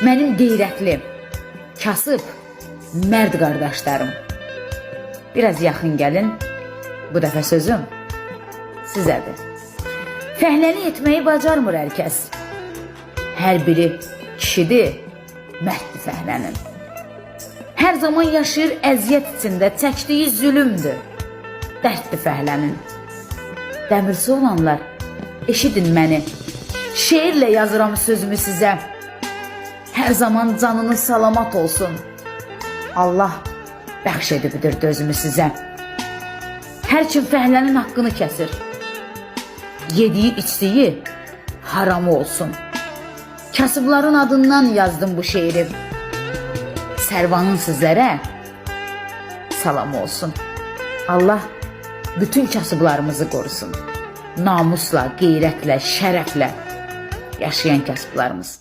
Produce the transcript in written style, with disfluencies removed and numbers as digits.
Mənim qeyrətli, kasıb, mərd qardaşlarım. Biraz yaxın gəlin. Bu dəfə sözüm sizədir. Fəhləni etməyi bacarmır hər kəs. Hər biri kişidir, mərddir fəhlənin. Hər zaman yaşayır əziyyət içində, çəkdiyi zülmdür, dərddir fəhlənin. Dəmirçi olanlar, eşidin məni. Şeirlə yazıram sözümü sizə. Hər zaman canınız salamat olsun. Allah bəxş edibdir dözümü sizə. Hər kim fəhlənin haqqını kəsir. Yediyi içdiyi haramı olsun. Kasıbların adından yazdım bu şeiri. Sərvanın sizlərə salam olsun. Allah bütün kasıblarımızı qorusun. Namusla, qeyrətlə, şərəflə yaşayan kasıblarımız.